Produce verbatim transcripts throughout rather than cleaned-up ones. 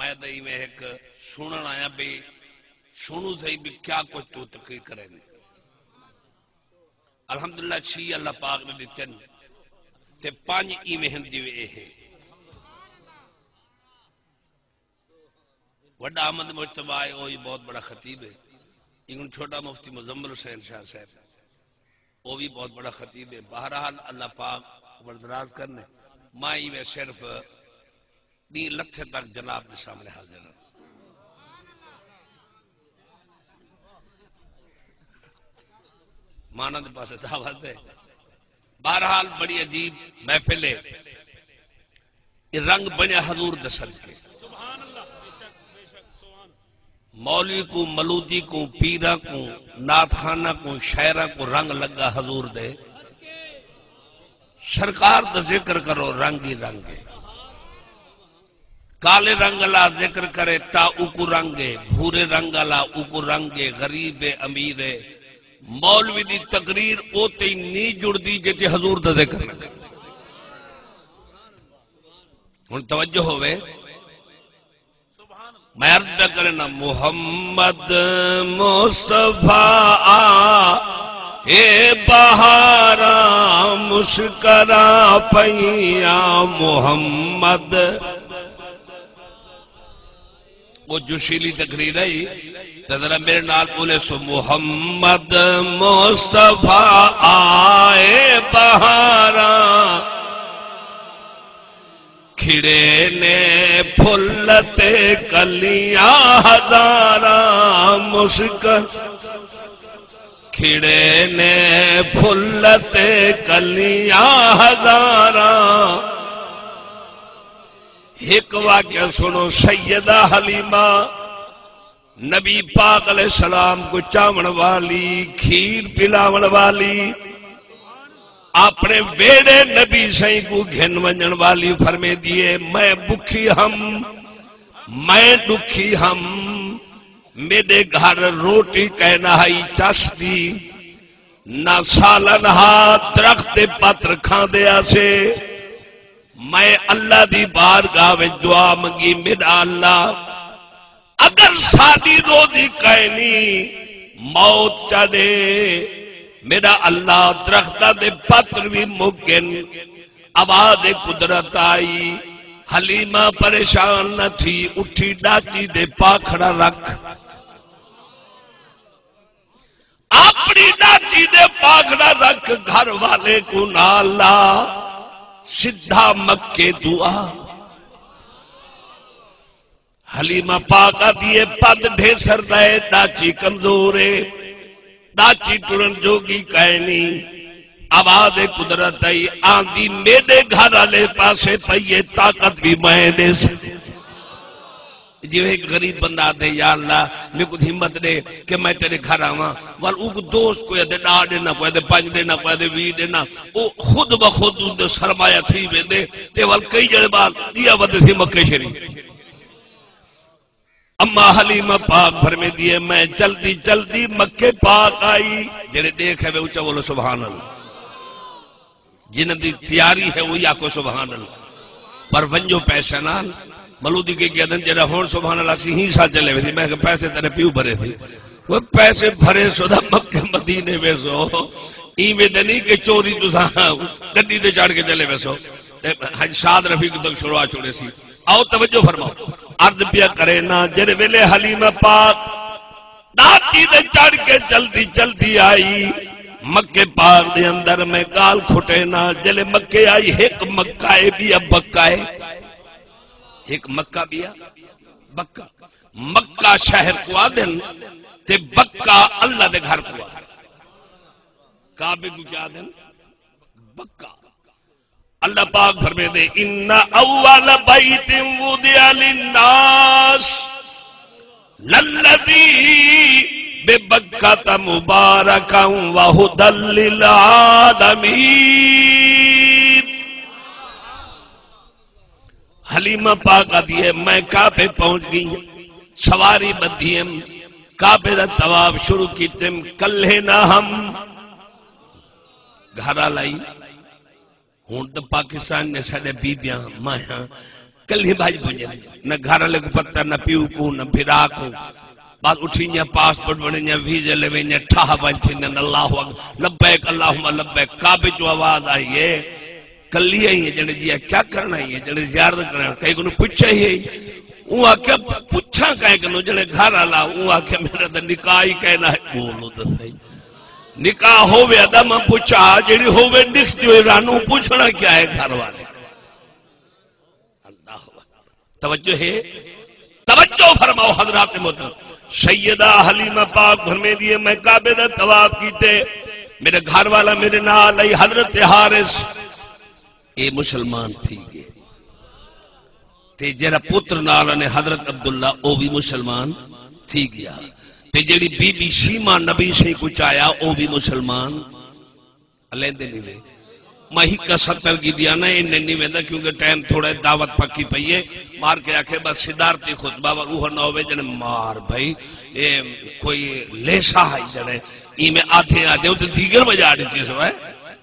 میں تے ایویں ہک سنڑ آیا بھئی، سنڑوں سہی بھئی کیا کجھ توں تقریر کریندے۔ الحمدللہ چھی اللہ پاک نے ڈتن تے پنج ایویں ہن جیویں اے ہے۔ وڈا احمد مجتبیٰ ہے، او وی بہت بڑا خطیب ہے۔ ایکوں چھوٹا مفتی مزمل حسین شاہ صاحب، او وی بہت بڑا خطیب ہے۔ بہرحال اللہ پاک عمر دراز کرنے۔ میں ایویں صرف ݙینہہ لتھے تک جناب دے سامنے حاضر ہاں۔ مانا دے پاسے دعوت ہے۔ بہرحال بڑی عجیب محفل ہے۔ یہ رنگ بنیا حضور دے صدقے۔ مولوی کوں، ملودی کوں، پیراں کوں، نعت خواناں کوں، شاعراں کوں رنگ لگا حضور دے۔ سرکار دا ذکر کرو، رنگ ہی رنگ ہے۔ کالے رنگ والا ذکر کرے تاں اوکوں رنگ ہے، بھورے رنگ والا اوکوں رنگ ہے، غریب ہے، امیر ہے۔ مولوی دی تقریر او تے نی جڑدی جے تے حضور دا ذکر نہ کرے۔ ہن توجہ ہووے، میں عرض پیا کرنا، محمد مصطفیٰ آ اے بہاراں مشکراں پیاں محمد۔ او جوشیلی تقریر ہے، تے ذرا میرے نال بولے سو، محمد مصطفیٰ آ اے بہاراں۔ کھڑے نے پھل تے کلیاں ہزاراں مشک، کھڑے نے پھل تے کلیاں ہزاراں۔ ہک واقعہ سنو، سیدہ حلیمہ نبی پاک علیہ السلام کوں چاوݨ والی، کھیر پلاوݨ والی، اپݨے ویڑے نبی سئیں کوں گھن ونڄݨ والی فرمیندی ہے، میں بکھی ہم، میں ݙکھی ہم، میݙے گھر روٹی کائے نہ ہئی چس دی، نہ سالن ہا، درخت دے پتر کھاندے ہاسے۔ میں اللہ دی بارگاہ وچ دعا منگی، میݙا اللہ، اگر ساݙی روزی کائنی، موت چا ݙے، میݙا اللہ، درختاں دے پتر وی مک ڳن۔ آواز قدرت آئی، حلیمہ پریشان نہ تھی، اٹھی ݙاچی دے پاکھڑا رکھ۔ اپݨی ݙاچی دے پاکھڑا رکھ، گھر والے کوں نال لا، سدھا مکے توں آ۔ حلیمہ پاک آہدی ہے، پد ڈھیسر دا ہے، ݙاچی کمزور ہے، ݙاچی ٹرݨ جوڳی کائنی۔ آواز قدرت آئی، آندی میݙے گھر آلے پاسے پئی ہے، طاقت وی میں ݙیس۔ جیویں ہک غریب بندہ آہدے، یا اللہ، میکوں ہمت ݙے کہ میں تیݙے گھر آواں۔ ول اوکوں دوست کوئی آہدے ݙاہ ݙینا، کوئی آہدے پنج ݙینا، کوئی آہدے ویہہ ݙینا۔ او خود بخود اوندے سرمایہ تھی ویندے۔ تے ول کئی جݨے بعد ڳیا ودے سی مکے شریف۔ اماں حلیمہ پاک فرمیندی ہے، میں جلدی جلدی مکے پاک آئی۔ جیڑھے ݙیکھ آوے اچا بولو سبحان اللہ۔ جنہاں دی تیاری ہے وہی آکھو سبحان اللہ۔ پر ونڄو پیسے نال۔ مولوی کہیں کہندن جیڑھا ہݨ سبحان اللہ سی ہی سال چلے ویسی۔ میں کہا پیسے تیݙے پیو بھرے سی۔ وہ پیسے بھرے سو دا مکے مدینے ویسو۔ ایویں تے نہیں کہ چوری تساں گݙی تے چڑھ کے چلے ویسو۔ تے حج سعد رفیق تک چھڑوا چھوڑے سی۔ آؤ توجہ فرماؤ، عرض پیا کرے نا، جیڑھے ویلے حلیمہ پاک ݙاچی تے چڑھ کے جلدی جلدی آئی مکے پاک دے اندر، میں ڳالھ کھٹے نا، جیلے مکے آئی، ہک مکہ ہے، ٻیا بکہ ہے، ہک مکہ ٻیا بکہ، مکہ شہر کوں آہدن تے بکہ اللہ دے گھر کوں آہدن۔ کعبے کوں کیا آہدن؟ بکہ۔ اللہ پاک فرمیندے، ان اول بیت وضع للناس للذی ببکۃ مبارکا وہدی للعالمین۔ حلیمہ پاک آہدی ہے، میں کعبے پہنچ ڳئی ہم، سواری ٻدھی ہم، کعبے دا طواف شروع کیتم، کلھے نہ ہم، گھر آلا ہئی۔ ہݨ تاں پاکستان نے ساݙے بیبیاں، مائیاں، کلھی بھڄ ونڄن، نہ گھر والے کوں پتہ، نہ پیو کوں، نہ بھرا کوں۔ بعد اٹھیندیاں، پاسپورٹ بݨیندیاں، ویزے لیویندیاں، ٹھاہ ونڄ تھیندن، اللہ اکبر، لبیک اللہم لبیک، کعبے چوں آواز آئی ہے، کلی آئی ہے، جݨے جی کیا کرݨ آئی ہے، جݨے زیارت کرݨ، کہیں کنوں پچھیا ہی ہے۔ اوں آکھیا، پچھاں کہیں کنوں، جݨے گھر والا، اوں آکھیا، میݙا تاں نکاح ہی کائنا ہے۔ ٻولو تاں صحیح۔ نکاح ہووے تاں میں پچھاں، جیڑھی ہووے ݙکھدی ہوئی رن، اوں پچھݨا کیا ہے گھر والے؟ اللہ اکبر۔ توجہ ہے؟ توجہ فرماؤ حضرات محترم۔ سیدہ حلیمہ پاک فرمیندی ہے، میں کعبے دا طواف کیتے، میݙا گھر والا میݙے نال آئی، حضرت حارث، اے مسلمان تھی ڳئے۔ تے جیڑھا پتر نال نے حضرت عبداللہ، او وی مسلمان تھی ڳیا۔ تے جیڑھی بی بی شیمہ نبی سئیں کوں چایا، او وی مسلمان الیندے نہیں وے۔ میں ہک ستر گھدیا نا، انہیں نہیں ویندا، کیونکہ ٹائم تھوڑا ہے، دعوت پکی پئی ہے۔ مار کے آکھے، بس صدارتی خطبہ ور اوہ نہ ہووے جݨے مار بھائی، اے کوئی لیسا ہے جݨے، ایویں آدھے آدھے اتے دیگر بجا ݙتی سو ہے۔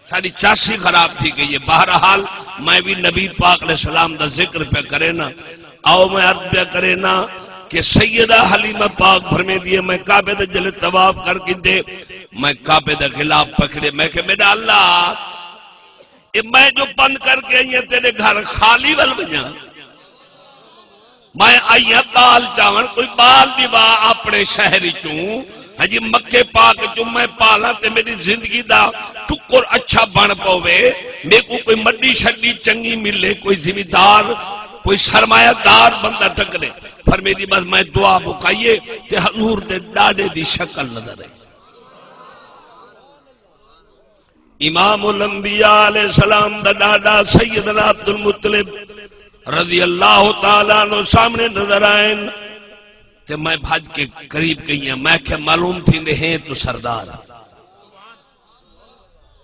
ساݙی چاسی خراب تھی ڳئی ہے۔ بہرحال، میں وی نبی پاک علیہ السلام دا ذکر پیا کرے نا، آؤ، میں عرض پیا کرے نا کہ سیدہ حلیمہ پاک فرمیندی ہے، میں کعبے دے جلے طواف کر کیتے، میں کعبے دا غلاف پکڑے، میں کہ، میݙا اللہ، اے میں جو پندھ کر کے آئی ہاں، تیݙے گھر خالی ول ونڄاں؟ میں آئی ہاں ٻال چاوݨ، کوئی ٻال ݙیوا اپݨے شہر چوں، ہاں جی، مکے پاک چوں میں پالاں تے میݙی زندگی دا ٹکر اچھا بݨ پووے، میکوں کوئی مڈی شڈی چنڳی ملے، کوئی زمیندار، کوئی سرمایہ دار بندہ ٹکرے۔ فرمیندی، بس میں دعا مکائیے تے حضور دے ݙاݙے دی شکل نظر آئی۔ امام الانبیاء علیہ السلام دا ݙاݙا سیدنا عبد المطلب رضی اللہ تعالیٰ عنہ سامݨے نظر آئن تے میں بھڄ کے قریب ڳئی ہاں۔ میں آکھیا، معلوم تھیندے ہیں تو سردار۔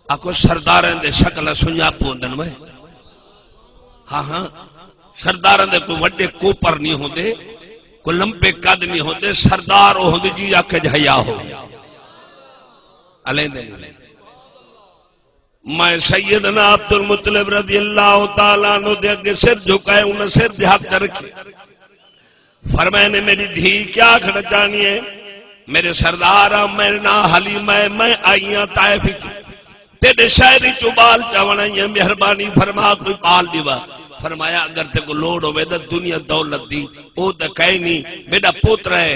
آکھو، سرداراں دے شکل سنڄاپو ہوندن وے۔ ہاں ہاں، سرداراں دے کوئی وݙے کوپر نہیں ہوندے، کوئی لمبے قد نہیں ہوندے، سردار او ہوندے جی آکھے حیا ہو ڳیا۔ الیندے نہیں۔ میں سیدنا عبد المطلب رضی اللہ تعالیٰ عنہ دے اڳے سر جھکائے، انہاں سر تے ہتھ رکھے۔ فرمائے نے، میݙی دھی کیا آکھݨا چاہندی ہے؟ میݙے سردار آ، میݙا ناں حلیمہ ہے، میں آئی ہاں طائف وچوں، تیݙے شہر وچوں ٻال چاوݨ آئی ہاں، مہربانی فرما کوئی ٻال ݙیوا۔ فرمایا، اگر تیکوں لوڑ ہووے تاں دنیا دولت دی، او تاں کائنی، میݙا پوترا ہے،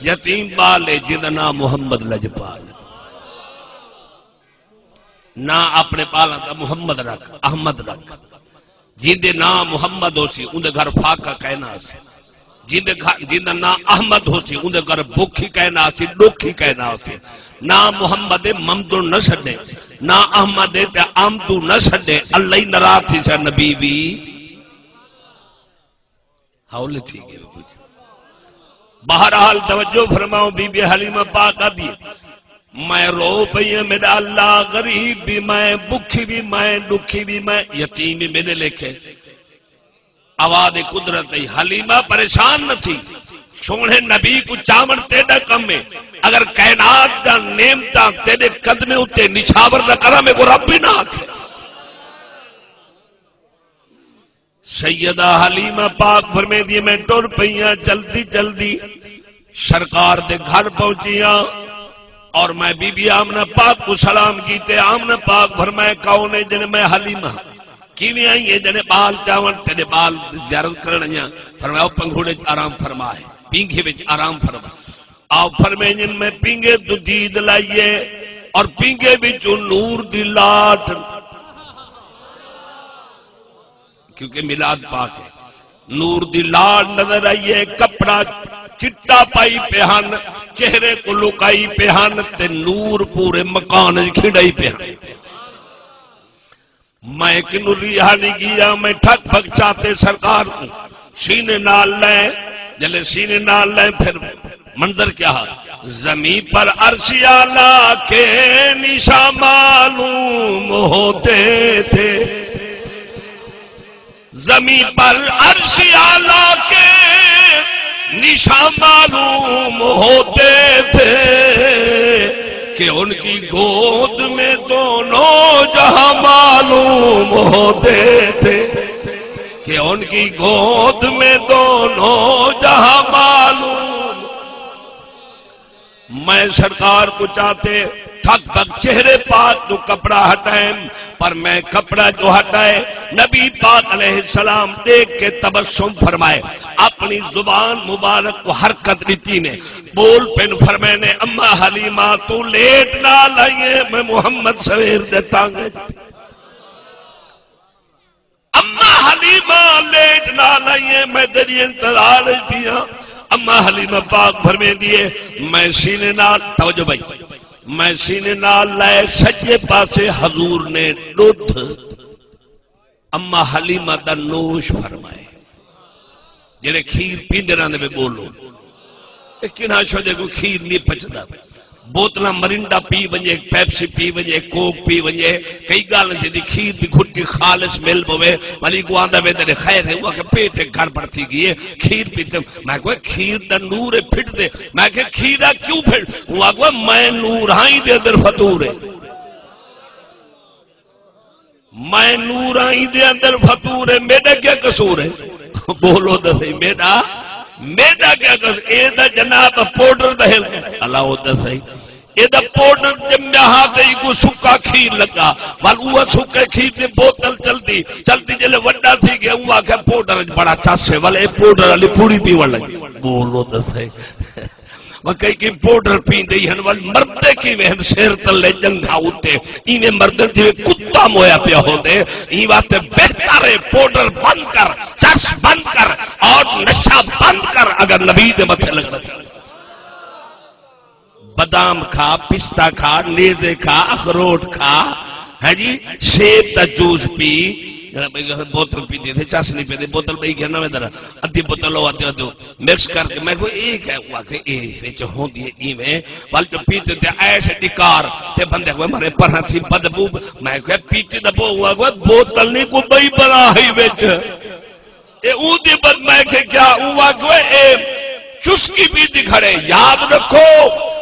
یتیم ٻال ہے، جیندا ناں محمد لجپال۔ ناں اپݨے ٻالاں دا محمد رکھ، احمد رکھ۔ جیندے ناں محمد ہوسی، اوندے گھر فاقہ کائنا ہوسی۔ جیندے گھر، جیندا ناں احمد ہوسی، اوندے گھر بکھ ہی کائنا ہوسی، ݙکھ ہی کائنا ہوسی۔ ناں محمد ہے، ممدن نہ سݙے۔ ناں احمد ہے تے آمدو نہ سݙے، اللہ ہی ناراض تھیسا، نبی وی ہولے تھی ڳئے کجھ۔ بہرحال توجہ فرماؤ، بی بی حلیمہ پاک آہدی، میں رو پئی ہاں، میݙا اللہ، غریب وی میں، بکھی وی میں، ݙکھی وی میں، یتیم وی میݙے لیکھے۔ آواز قدرت ہے۔ حلیمہ پریشان نہ تھی، سوہݨے نبی کوں چاوݨ تیݙا کم ہے۔ اگر کائنات دا نعمتاں تیݙے قدمیں اتے نچھاور دا کرم ہے، کوئی رب وی نہ آکھے۔ سیدہ حلیمہ پاک فرمیندی، میں ٹر پئی ہاں جلدی جلدی سرکار دے گھر پہنچی ہاں، اور میں بی بی آمنہ پاک کوں سلام کیتے۔ آمنہ پاک فرمائے، کون ہے؟ جݨے میں حلیمہ۔ کیویں آئی ہے؟ جݨے ٻال چاوݨ، تیݙے ٻال دی زیارت کرݨ آئی ہاں۔ فرمایا، او پنگھوڑے وچ آرام فرما ہے، پینگھے وچ آرام فرما۔ آپ فرمیندن، میں پینگھے توں دید لائیے اور پینگھے وچوں نور دی لاٹ، کیونکہ میلاد پاک ہے، نور دی لاٹ نظر آئی ہے، کپڑا چٹا پائی پئے ہن، چہرے کوں لکائی پئے ہن تے نور پورے مکان وچ کھنڈائی پئے ہن۔ میں کنوں ریہا نہیں ڳیا، میں ٹھک پھک چاتے سرکار کوں سینے نال لے، جلے سینے نال لے، پھر منظر کیا ہے؟ زمین پر عرش اعلیٰ کے نشاں معلوم ہوتے تھے، زمین پر عرش اعلیٰ کے نشاں معلوم ہوتے تھے، کہ ان کی گود میں دونوں جہاں معلوم ہوتے تھے۔ کہ ان کی گود میں دونوں جہاں معلوم۔ میں سرکار کو چاہتے تھک تھک چہرے پاک تو کپڑا ہٹائیں، پر میں کپڑا جو ہٹائے، نبی پاک علیہ السلام دیکھ کے تبسم فرمائے، اپنی زبان مبارک کو حرکت ݙتی نے، بول پن فرمائے نے، اماں حلیمہ تو لیٹ نہ لائیے، میں محمد سویر دے تانگے۔ اماں حلیمہ لیٹ نال آئی ہے، میں تیݙی انتظار وچ پئی ہاں۔ اماں حلیمہ پاک فرمیندی ہے، میں سینے نال، توجہ بھائی، میں سینے نال لائے سڄے پاسے حضور نے ݙدھ اماں حلیمہ دا نوش فرمائے۔ جیڑھے کھیر پیندے رہندے وے، بولو۔ اے کنہاں شودے کوں کھیر نہیں پچدا۔ بوتلاں مرنڈا پی ونڄے، پیپسی پی ونڄے، کوک پی ونڄے، کئی ڳالھ نہیں تھیندی۔ کھیر دی گھٹی خالص مل پوے، ولی کو آندا وے تیرے خیر ہے، وہ آکھے پیٹ اچ گڑبڑ تھی ڳئی ہے، کھیر پیتے۔ میں کوئی کھیر دا نور ہے پھٹ دے۔ میں کہ کھیر دا کیوں پھٹ؟ وہ آکھے میں نور ہاں، ایندے اندر فطور ہے۔ میں نور آں، ایندے اندر فطور ہے، میݙا کیا قصور ہے؟ بولو تاں صحیح، میݙا، میݙا کیا قصور؟ اے تاں جناب پاؤڈر دا ہلکا ہے۔ اللہ، او تاں صحیح۔ اے تاں پاؤڈر ڄمیا ہا تے ایکوں سکا کھیر لڳا۔ ول اوہ سکے کھیر دی بوتل چلدی، چلدی جلے وݙا تھی ڳیا، اوہ آکھیا پاؤڈر اچ بڑا چس ہے، ول اے پاؤڈر والی پوڑی پیوݨ لڳی۔ بولو تاں صحیح۔ وکئی کی پاؤڈر پیندے ہن، ول مردے کیویں ہن، سر تلے جنگھا اتے، ایویں مردن جیویں کتا مویا پیا ہوندے۔ ایں واسطے بہتر ہے پاؤڈر بند کر، چرس بند کر اور نشہ بند کر، اگر نبی دے متھے لڳݨا چاہندے۔ بادام کھا، پستہ کھا، نیزے کھا، اخروٹ کھا، ہے جی، سیب دا جوس پی۔ بوتل پیندے تھے، چس نہیں پیندے، بوتل ٻئی گھن نہ ویندے، ادھی بوتل او، ادھی، ادھی۔ مکس کر کے میں کوئی اے کہہ، وہ کہ اے وچ ہوندی ہے ایویں، ول جو پیتے تے ایش ڈکار تے بندے کوئی مرے پرہاں تھی بدبو۔ میں کوئی پیتے دا بو، وہ کوئی بوتل نہیں، کوئی بئی بلا ہی وچ۔ اے اون دی بد، میں کہ کیا؟ وہ کوئی اے چسکی پیتی کھڑے۔ یاد رکھو،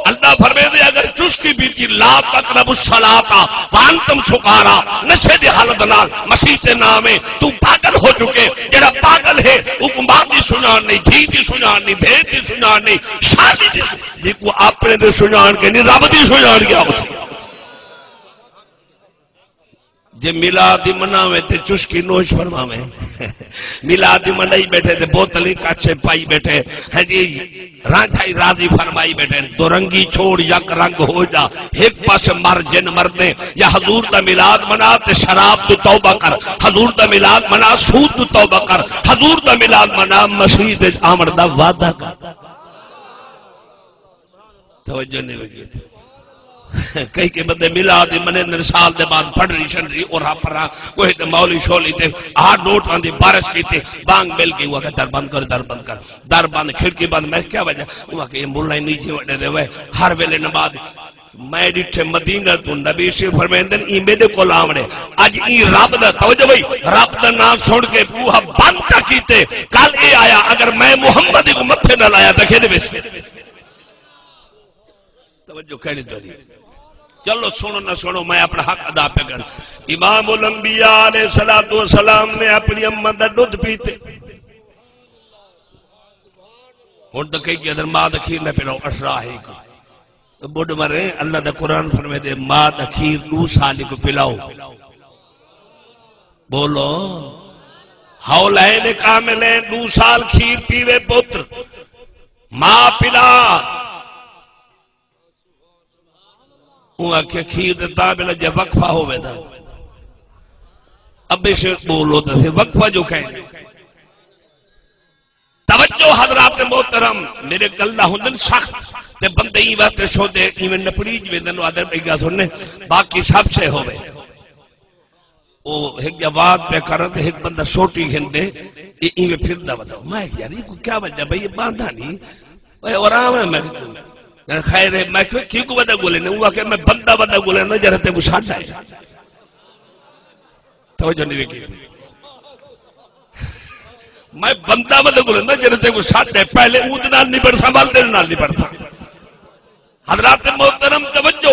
اللہ فرمیندے اگر چسکی پیتی، لا تقربوا الصلاۃ وانتم سکاری، نشے دی حالت نال مسیت دے نہ آویں، تو پاگل ہو چکے۔ جڑا پاگل ہے، اوکوں ماں دی سنڄاݨ نہیں، دھی دی سنڄاݨ نہیں، بھیݨ دی سنڄاݨ نہیں، شادی دی سنڄاݨ، جیکوں اپݨے دی سنڄاݨ کے نہیں، رب دی سنڄاݨ کیا ہو سکدی؟ جے میلاد دی مناویں تے چسکی نوش فرماویں۔ میلاد دی منائی بیٹھے تے بوتل ہی کچھ پائی بیٹھے۔ ہاں جی، رانجھائی راضی فرمائی بیٹھے، دو رنگی چھوڑ، یک رنگ ہو جا، ہک پاسے مر جن مردے، یا حضور دا میلاد منا تے شراب تو توبہ کر، حضور دا میلاد منا سود تو توبہ کر، حضور دا میلاد منا مسیت وچ آوݨ دا وعدہ کر۔ توجہ نہیں ہوئی۔ کئی کئی بندے میلاد دی منیندن، سال دے بعد پڑھری شنری اور ہاں پرا کوئی تے مولی شولی تے آ نوٹاں دی بارش کیتی، بانگ مل گئی، وہ کہ در بند کر، در بند کر۔ در بند، کھڑکی بند۔ میں کیا وجہ؟ وہ کہ یہ مولا ہی نہیں جی وڈے دے وے، ہر ویلے نماز۔ میں ڈٹھے مدینہ تو نبی شریف فرمیندن، ای میرے کول آوݨے۔ اج ای رب دا، توجہ بھائی، رب دا نام سن کے بوہا بند تک کیتے۔ کل اے آیا، اگر میں محمد کو متھے نہ لایا تاں کھیدے ویسے۔ توجہ کہنی تہاݙی۔ چلو سنو نہ سنو، میں اپݨا حق ادا پیا کرݨ۔ امام الانبیاء علیہ الصلوۃ والسلام نے اپݨی اماں دا ݙدھ پیتے۔ ہݨ تاں کئی کے ادھر ماں دا کھیر نہ پلاؤ، اٹھرا ہے کو۔ ٻݙ مرے، اللہ دا قرآن فرمیندے، ماں دا کھیر ݙو سال کو پلاؤ۔ بولو۔ حولین کاملین، ݙو سال کھیر پیوے پتر، ماں پلا۔ اوں آکھیا، کھیر تے تاں پلا جے وقفہ ہووے تاں۔ ابے شیخ بولو تے وقفہ جو کہیں۔ توجہ حضرات محترم، میرے گلاں ہوندن سخت، تے بندے ایں واسطے شودے ایویں نپڑیج ویندن، آہدن ٻئی ڳالھ سݨ، باقی سب شے ہووے۔ او ہک آواز پیا کرن تے ہک بندہ سوٹی گھندے، اے ایویں پھردا ودا۔ میں یار، ایکوں کیا وجہ بھئی، اے ٻاندھا نہیں؟ اوئے آرام ہے، میں کیوں؟ یار خیر ہے، میں کیوں، کیکوں ودا ڳولے نے؟ اوں آکھیا، میں بندہ ودا ڳولے نا، جیڑھا تیکوں سݙ آئے۔ توجہ نہیں ویکھی۔ میں بندہ ودا ڳولے نا، جیڑھا تیکوں سݙ آئے۔ پہلے اوں دے نال نبڑساں، ول تیرے نال نبڑساں۔ حضرات محترم، توجہ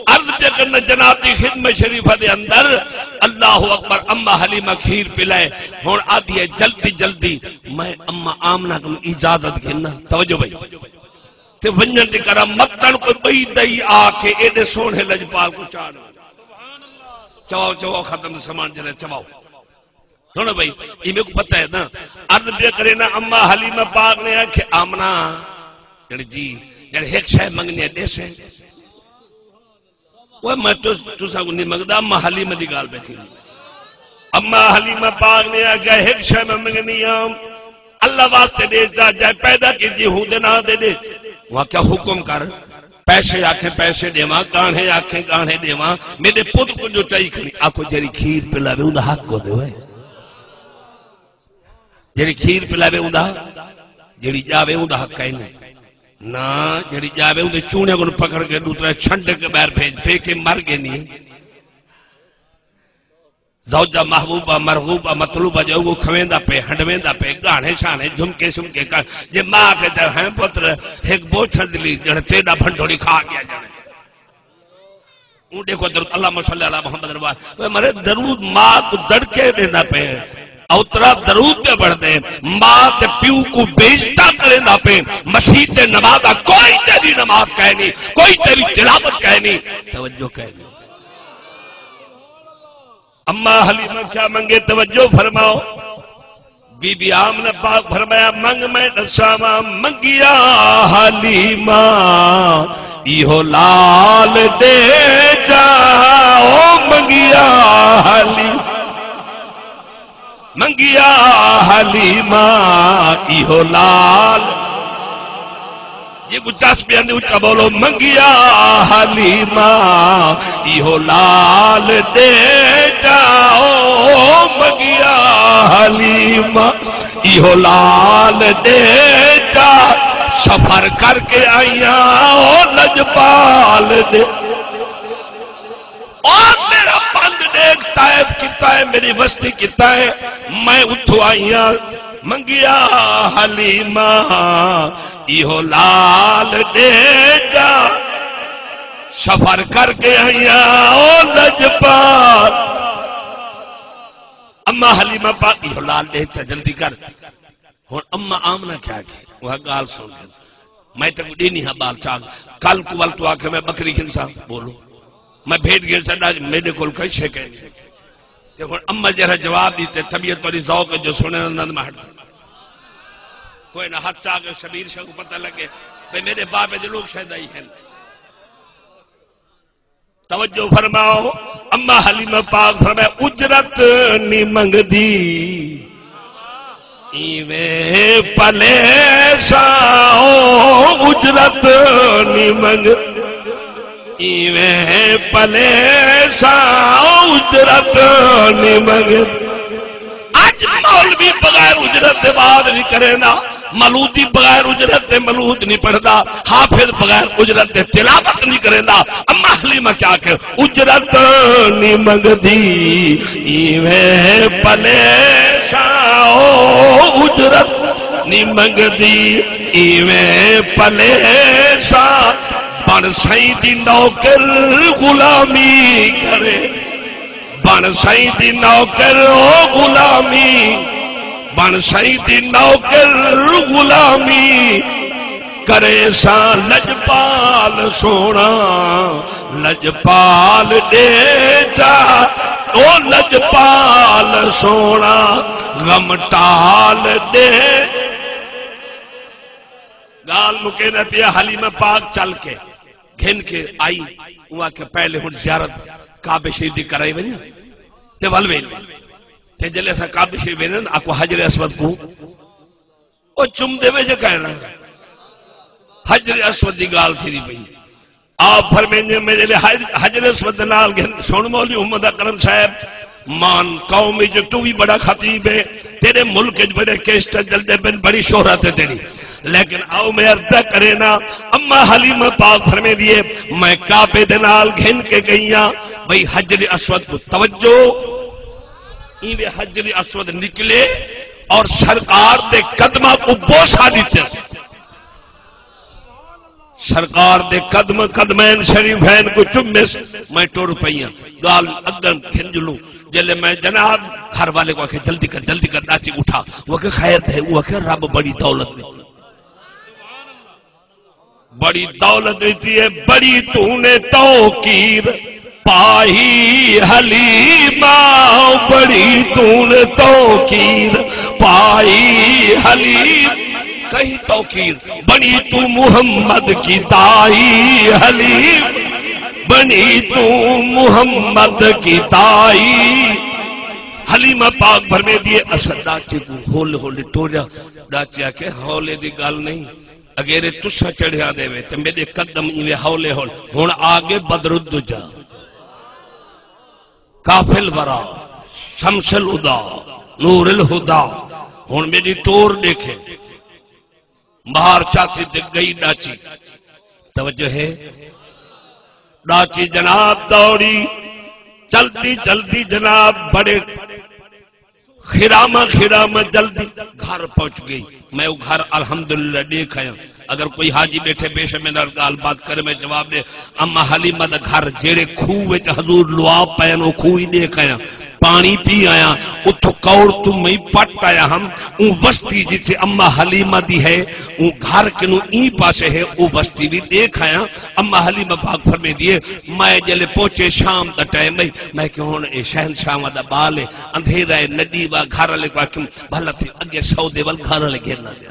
عرض پیا کرنا جناب دی خدمت شریفہ دے اندر، اللہ اکبر، اماں حلیمہ کھیر پلائے، ہݨ آہدی ہے جلدی جلدی میں اماں آمنہ کوں اجازت گھننا، توجہ بھائی، تے ونڄݨ دی کراں، متاں کوئی ٻئی دئی آ کے ایݙے سوہݨے لجپال کوں چاڑ۔ چواؤ، چواؤ، ختم سامان جڑا چواؤ۔ سݨو بھائی، اے میکوں پتہ ہے نا، عرض پیا کرے نا، اماں حلیمہ پاک نے آکھے، "آمنہ، جڑ جی، جڑ ہک شے منگنی ہے، ݙیسیں؟" اوئے میں تس-، تساں کوں نہیں منگدا، اماں حلیمہ دی ڳالھ پئی تھیندی۔ اماں حلیمہ پاک نے آکھیا، "ہک شے میں منگنی ہاں، اللہ واسطے ݙے جا، جائے پیدا کیتی ہوں دے ناں تے ݙے۔" وہ آکھیا، "حکم کر۔" پیسے آکھیں پیسے ݙیواں، ڳاہݨے آکھیں ڳاہݨے ݙیواں، میݙے پتر کوں جو چاہی کھڑی، آکھو جیڑھی کھیر پلاوے اوندا حق کوئی ݙیوے۔ جیڑھی کھیر پلاوے اوندا، جیڑھی ڄاوے اوندا حق کائنی۔ نہ، جیڑھی ڄاوے اوندے چوݨے کوں پکڑ کے ݙو ترے چھنڈ کے ٻاہر بھیڄ، پیکے مر ڳئے نی۔ زوجہ محبوبہ، مرغوبہ، مطلوبہ جو اڳوں کھویندا پئے، ہنڈویندا پئے، ڳاہݨے شاہݨے، جھمکے شمکے کر، جے ماء کے در ہیں پتر، ہک بوچھڑ دلی جڑ تیݙا بھنڈوڑی کھا ڳیا ڄاݨے۔ اوں ݙیکھو درود، اللہم صلی علی محمد وآلہ۔ اوئے مرے درود ماء کوں دڑکے ݙیندا پئے۔ اوترا درود پیا پڑھدے، ماء تے پیو کوں بے عزتا کریندا پئے۔ مسیت تے نماز دا کوئی تیری نماز کائنی، کوئی تیری تلاوت کائنی، توجہ کائنی۔ اماں حلیمہ کیا منگے، توجہ فرماؤ۔ بی بی آمنہ پاک فرمایا، "منگ میں ݙساواں، منگیا حلیمہ، ایہو لال ݙے جا، او منگیا حلیمہ، منگیا حلیمہ، ایہو لال۔" جے کوں چس پیا آندی، اچا بولو، "منگیا حلیمہ، ایہو لال ݙے جا، او منگیا حلیمہ، ایہو لال ݙے جا، سفر کر کے آئیاں، او لجپال ݙے۔" او میرا پندھ ݙیکھ طائف کیتا ہے، میری وستی کیتا ہے، میں اتھوں آئی ہاں۔ منگیا حلیمہ، ایہو لال ݙے جا، سفر کر کے آئی ہاں، او لجپال۔ اماں حلیمہ پاک، ایہو لال ݙے جا، جلدی کر۔ ہݨ اماں آمنہ کیا آکھے؟ وہ ڳالھ سُݨ کے میں تیکوں ݙینی ہاں ٻال چاک۔ کل کوں ول توں آکھے میں ٻکری گھنساں، بولو۔ میں بھیݙ گھنساں، ݙاج میݙے کول کہیں شے کائنی۔ تے ہݨ اماں جیڑھا جواب ݙتے، طبیعت تیݙی ذوق ہے جو سُݨے نہ، نہ میں ہٹ۔ کوئی نہ، ہتھ چا کے شبیر شاہ کوں پتہ لڳے بھئی میݙے بابے دے لوک شاید آئی ہن۔ توجہ فرماؤ، اماں حلیمہ پاک فرمائے، اجرت نی منگدی، ایویں پلیساں، او اجرت نی منگ، ایویں پلیساں، او اجرت نی منگ۔ اڄ مولوی بغیر اجرت دے وعظ نہیں کریندا، مولودی بغیر اجرت دے مولود نہیں پڑھدا، حافظ بغیر اجرت دے تلاوت نہیں کریندا۔ اماں حلیمہ کیا کہ اجرت نہیں منگدی، ایویں پلیساں، او اجرت نہیں منگدی، ایویں پلیساں، بݨ سئیں دی نوکر غلامی کرے۔ بݨ سئیں دی نوکر او غلامی، بݨ سئیں دی نوکر غلامی، کریساں لجپال سوہݨا، لجپال ݙے جا، او لجپال سوہݨا، غم ٹال ݙے۔ ڳالھ مکیندے پیا، حلیمہ پاک چل کے گھن کے آئی، اوں آکھیا، "پہلے ہݨ زیارت کعبے شریف دی کرائی ونڄے، تے ول ویندے۔" تے جلے اساں کعبے شریف ویندے نا، آکھو حجر اسود کوں او چمدے وے جے کائنا۔ حجر اسود دی ڳالھ تھیندی پئی۔ آپ فرمیندے، "میرے لیے حج-، حجر اسود دے نال گھن۔" سُݨ مولوی محمد اکرم صاحب، مان قوم وچ توں وی بڑا خطیب ہے، تیرے ملک وچ بڑے کیسٹ چلدے پن، بڑی شہرت ہے تیری، لیکن آؤ میں عرض پیا کرے نا، اماں حلیمہ پاک فرمیندی ہے، میں کعبے دے نال گھن کے گئی ہاں، بھئی حجر اسود کوں توجہ، ایویں حجر اسود نکلے اور سرکار دے قدماں کوں بوسہ ݙتے۔ سرکار دے قدم، قدمین شریفین کوں چمیس، میں ٹر پئیاں۔ ڳالھ اڳاں گھن جلوں۔ جیلے میں جناب گھر والے کوں آکھیا، "جلدی کر، جلدی کر، ݙاچی اٹھا۔" او آکھیا، "خیر تے؟" او آکھیا، "رب بڑی دولت ݙتی۔" بڑی دولت ݙتی ہے، بڑی تو نے توقیر پائی حلیمہ، بڑی تو نے توقیر پائی حلیم۔ کہیں توقیر بنی تو محمد کی دائی حلیم، بنی تو محمد کی دائی۔ حلیمہ پاک فرمیندی ہے، اساں ݙاچی کوں ہولے ہولے ٹوریا۔ ݙاچی آکھے، ہولے دی ڳالھ نہیں، اگیرے تساں چڑھیا دے وے تے میݙے قدم ایویں ہولے ہولے۔ ہݨ آ ڳئے بدر الدجا، کاف الورا، شمس الہدا، نور الہدا۔ ہݨ میݙی ٹور ݙیکھے، مہار چاتی تے ڳئی ݙاچی۔ توجہ ہے؟ ݙاچی جناب دوڑی، چلدی چلدی جناب بڑے خرامہ خرامہ جلدی گھر پہنچ ڳئی۔ میں او گھر الحمدللہ ݙیکھ آیاں۔ اگر کوئی حاجی ٻیٹھے بے شک میݙے نال ڳالھ بات کرے، میں جواب ݙے۔ اماں حلیمہ دا گھر جیڑھے کھوہ وچ حضور لوا پئن، او کھوہ ہی ݙیکھ آیاں، پاݨی پی آیاں۔ اتھوں کور توں میں پٹ آیا ہم۔ اوں وستی جتھے اماں حلیمہ دی ہے، اوں گھر کنوں ایں پاسے ہے، او وستی وی ݙیکھ آیاں۔ اماں حلیمہ پاک فرمیندی ہے، میں جیلے پہنچے شام دا ٹائم ہے، میں کہ ہݨ اے شہنشاہاں دا ٻال ہے، اندھیرا ہے، نہ ݙیوا۔ گھر والے کوں آکھیم، بھلا تھی اڳے سودے ول گھر والے گھن آندے۔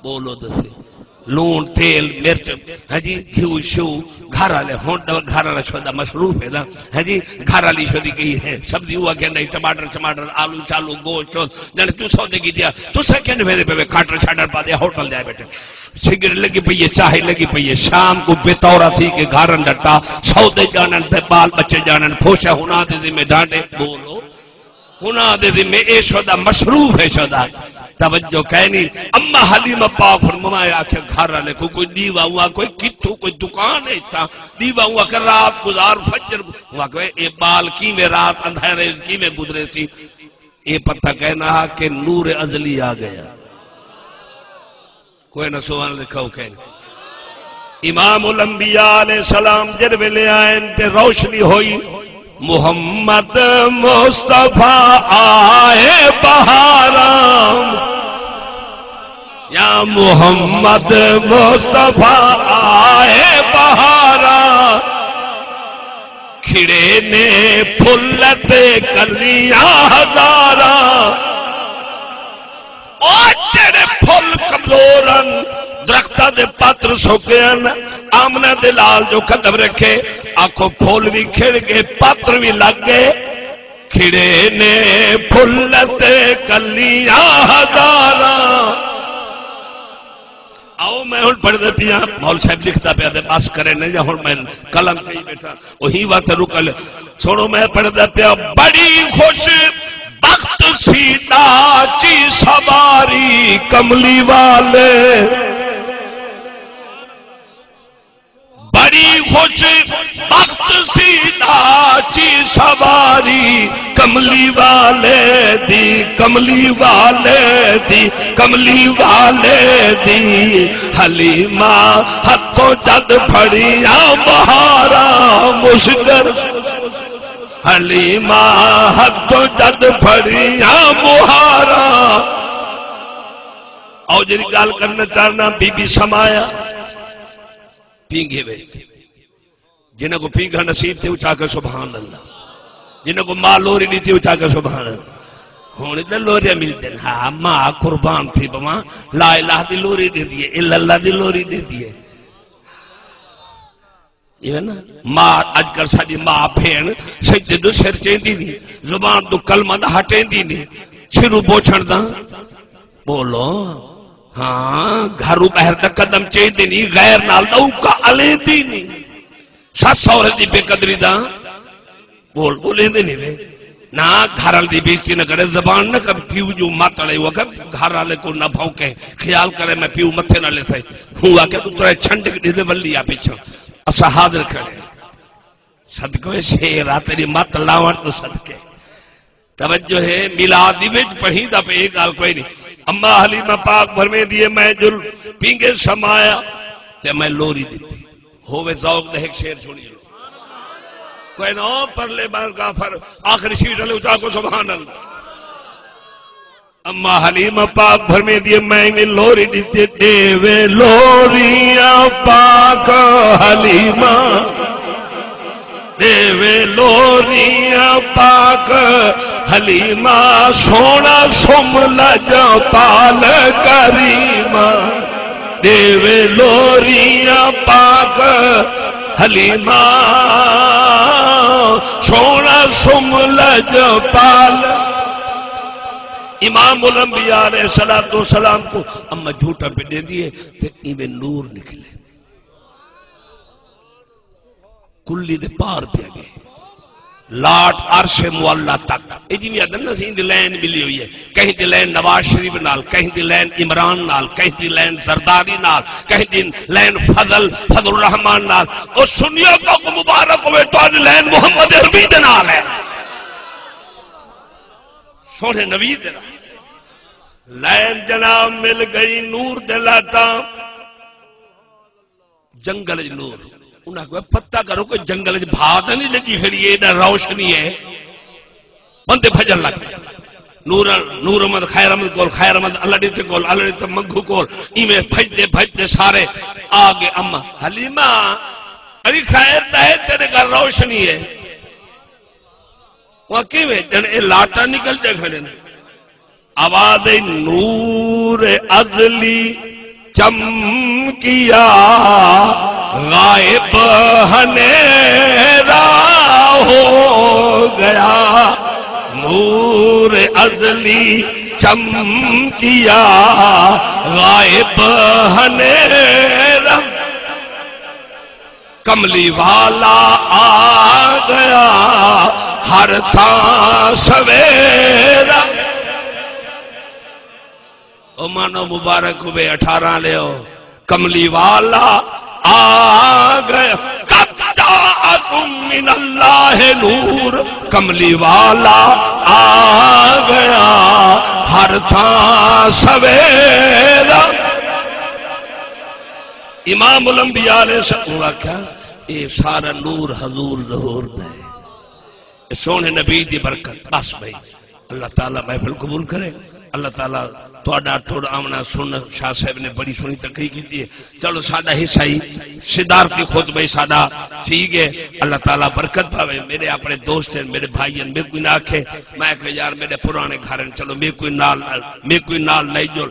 ٻولو تے صحیح۔ لوݨ، تیل، مرچ، ہاں جی، گھیو شو، گھر والے ہݨ دا، گھر والا شودا مصروف ہے نا، ہاں جی، گھر والی شودی ڳئی ہے، سبزی ہوا کہ نہیں، ٹماٹر، ٹماٹر، آلو، چالو، گوشت، شوشت، جاݨے توں سودے کی دیا، تساں کیوں ویندے پئے، کاٹر شاٹر پا دے، ہوٹل دے آئے ٻیٹھے۔ سگریٹ لڳی پئی ہے، چاہ لڳی پئی ہے، شام کوں بے تورا تھی کے گھر ݙٹا، سودے ڄاݨن تے ٻال ٻچے ڄاݨن، پھوشا ہݨاں دے ذمے ݙانڈے۔ ٻولو۔ ہݨاں دے ذمے اے شودا مصروف ہے شودا۔ توجہ کائنی۔ اماں حلیمہ پاک فرمایا، آکھیا گھر والے کوں کوئی ݙیوا، اوں آکھیا کوئی کتھوں کوئی دکان ہے اتھاں ݙیوا، اوں آکھیا رات گزار فجر، اوں آکھیا اے ٻال کیویں رات اندھیرے وچ کیویں گزریسی۔ اے پتہ کائنا ہا کہ نور ازلی آ ڳیا۔ کوئی نہ سبحان اللہ لکھا ہو کہیں۔ امام الانبیاء علیہ السلام جڑ ویلے آئے تے روشنی ہوئی، محمد مصطفیٰ آئے بہاراں، یا محمد مصطفیٰ آئے بہاراں۔ کھڑے نے پھل تے کلیاں ہزاراں۔ او جڑے پھل کمزور ہن، درختاں دے پتر سکے ہن، آمنہ دے لال جو قدم رکھے، آکھو پھل وی کھڑ گئے، پتر وی لگ گئے۔ کھڑے نے پھل تے کلیاں ہزاراں۔ آؤ، میں ہݨ پڑھدا پیاں، مول صاحب لکھدا پیا تے بس کرے نہیں، یا ہݨ میں قلم کئی ٻیٹھا، اوہی وقت رکل۔ سݨو، میں پڑھدا پیا، بڑی خوش بخت سی ݙاچی سواری کملی والے، بڑی خوش بخت سی ݙاچی سواری کملی والے دی، کملی والے دی، کملی والے دی۔ حلیمہ ہتھوں جد پھڑیاں مہاراں مسکر، حلیمہ ہتھوں جد پھڑیاں مہاراں۔ او جڑی ڳالھ کرنا چاہنا، بی بی سمایا پینگھے وچ۔ جنہاں کوں پینگھا نصیب تھی، اچا کے سبحان اللہ۔ جنہاں کوں ماء لوری ݙتی، اچا کے سبحان اللہ۔ ہݨ تے لوریاں ملدن، ہاں، ماء قربان تھی پواں، لا الہ دی لوری ݙیندی ہے، الا اللہ دی لوری ݙیندی ہے۔ ایویں نا، ماء، اڄ کل ساݙی ماء بھیݨ سجدے توں سر چیندی نہیں، زبان توں کلمہ دا ہٹیندی نہیں، سروں بوچھݨ دا۔ ٻولو۔ ہاں، گھروں ٻاہر دا قدم چیندی نہیں، غیر نال دا اوکا الیندی نہیں۔ سس سہرے دی بے قدری دا ٻول ٻولیندے نہیں وے۔ نہ، گھر والی دی بےعزتی نہ کرے، زبان نہ کر، پیو جو مت والے ہوا کر، گھر والے کوں نہ بھونکے، خیال کرے میں پیو متھے نہ لیسے۔ ہوا کہ اترے چھنڈک ݙے دے ولی آ پچھاں، اساں حاضر کھڑے۔ صدقے شیر آ تیݙی مت لاوݨ توں صدقے۔ توجہ ہے، میلاد دی وچ پڑھیندا پئے، اے ڳالھ کوئی نہیں۔ اماں حلیمہ پاک فرمیندی ہے، میں جل پینگھے سمایا، تے میں لوری ݙتی۔ ہووے ذوق دے ہک شعر سݨیے۔ کوئی نہ، او پرلے بار غافر، آخری سیٹ والے اچا کو سبحان اللہ۔ اماں حلیمہ پاک فرمیندی ہے، میں وی لوری ݙتی، ݙیوے لوریاں پاک حلیمہ، ݙیوے لوریاں پاک حلیمہ، سوہݨا سم لڄپال کریمہ، ݙیوے لوریاں پاک حلیمہ، سوہݨا سم لڄپال۔ امام الانبیاء علیہ الصلوۃ والسلام کوں اماں جھوٹا پیا ݙیندی ہے تے ایویں نور نکلے، کلی دے پار پیا ڳئے، لاٹ عرش معلی تک۔ اے جیویں آہدن نا، ایں دی لین ملی ہوئی ہے، کہیں دی لین نواز شریف نال، کہیں دی لین عمران نال، کہیں دی لین زرداری نال، کہیں دی لین فضل، فضل الرحمان نال۔ او سنیو، تہاکوں مبارک ہووے، تہاݙی لین محمد عربی دے نال ہے، سوہݨے نبی دے نال۔ لین جناب مل ڳئی نور دے لاٹاں۔ جنگل اچ نور۔ انہاں آکھیا، پتہ کرو، کوئی جنگل اچ بھا تاں نہیں لڳی کھڑی ہے، ایݙا روشنی ہے۔ بندے بھڄݨ لڳ پئے۔ نور، نور احمد خیر احمد کول، خیر احمد اللہ ݙتے کول، اللہ ݙتے منگھو کول، ایویں بھڄدے بھڄدے سارے آ ڳئے۔ اماں حلیمہ، اڑی خیر تاں ہے، تیݙے گھر روشنی ہے۔ او کیویں؟ ڄݨ اے لاٹاں نکلدے کھڑے نے۔ آواز ہے، نور ازلی چمکیا، غائب ہنیرا ہو گیا۔ نور ازلی چمکیا، غائب ہنیرا۔ کملی والا آ گیا، ہر تھاں سویرا۔ او مانو مبارک ہوے اٹھارہ لیو، کملی والا آ گیا۔ قد جاءکم من اللہ نور، کملی والا آ گیا، ہر تھاں سویرا۔ امام الانبیاء علیہ السلام آکھیا، اے سارا نور حضور ظہور دا ہے، اے سوہݨے نبی دی برکت۔ بس بھائی، اللہ تعالیٰ محفل قبول کرے۔ اللہ تعالیٰ تہاݙا ٹر آوݨا سݨ، شاہ صاحب نے بڑی سوہݨی تقریر کیتی ہے۔ چلو، ساݙا حصہ ہی صدارتی خطبہ ہی ساݙا تھی ڳئے۔ اللہ تعالیٰ برکت پاوے۔ میݙے اپݨے دوست ہن، میݙے بھائی ہن، میکوں نہ آکھے، میں آکھیا، یار، میݙے پراݨے گھر ہن، چلو، میکوں نال، میکوں نال لے جل۔